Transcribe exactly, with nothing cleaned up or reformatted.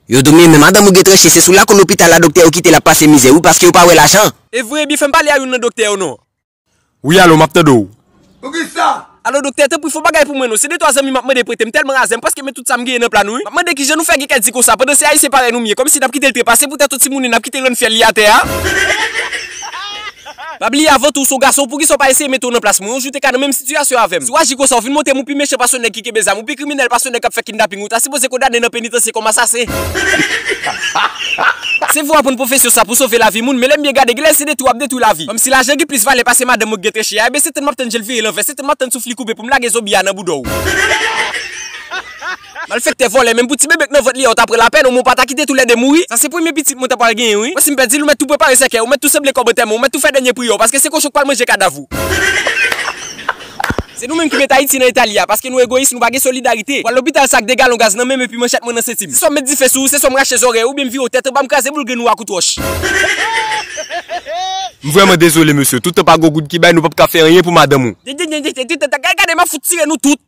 Yo di w men madanm ou gen tranche, se sou lakou lopital la doktè yo kite l ap pase mizè wi, paske yo pa wè lajan. E vre, ebyen fè m pale a youn nan doktè yo non. Wi, alo, m ap tande w. Poukisa? Alo doktè, tanpri fè yon bagay pou mwen non. Se de twa zanmi m ap mande prete, m tèlman razè, m prèske met tout sa m genyen nan pla nou wi. M ap mande kijan nou fè gen kèk di konsa, pandan se Ayisyen parèy nou m ye, kòmsi n ap kite l trepasen poutèt yon timoun wi n ap kite l rann fyèl li atè a. Pa bliye avan tou, w se yon gason, poukisa w pa eseye mete w nan plas mwen? Yon jou w te ka nan menm sitiyasyon avè m. Si w aji konsa, w vin montre m ou pi mechan pase yon nèg ki kenbe zam, ou pi kriminèl pase yon nèg k ap fè kidnaping, ou ta sipoze kondane nan penitansye kòm asasen. Se vre w aprann pwofesyon sa pou sove lavi moun, men lè m byen gade, genlè se detwi w ap detwi lavi. Kòmsi lajan gen plis valè pase madanm mwen k gen tranche a, ebyen se tann m ap tann je l vire lanvè, se tann m ap tann souf li koupe pou m lage zonbi a nan bouda w. Malfektè vòlè, menm pou ti bebe k nan vant li a, w ta pran lapèn, omwen w pa ta kite toulède mouri. Sa se premye pitit mwen ta pral genyen, wi. Mwen, si m pèdi l, ou mèt tou prepare sèkèy, ou mèt tou sanble kòb antèman, ou mèt tou fè dènye priyè w, paske se kochon k pral manje kadav ou. Se nou menm ki met Ayiti nan eta li a, paske nou egoyis, nou pa gen solidarite. W al lopital sa ak de galon gaz nan men m epi manchèt mwen nan senti m. Se swa m met dife sou ou, se swa m rache zòrèy ou, oubyen m vire w tèt anba, m kraze boul grenn ou ak kout wòch. M vrèman dezole, mesye. Toutan pa gen yon goud ki bay, nou p ap ka fè anyen pou madanm ou. Gade, gade, m ap fout tire nou tout.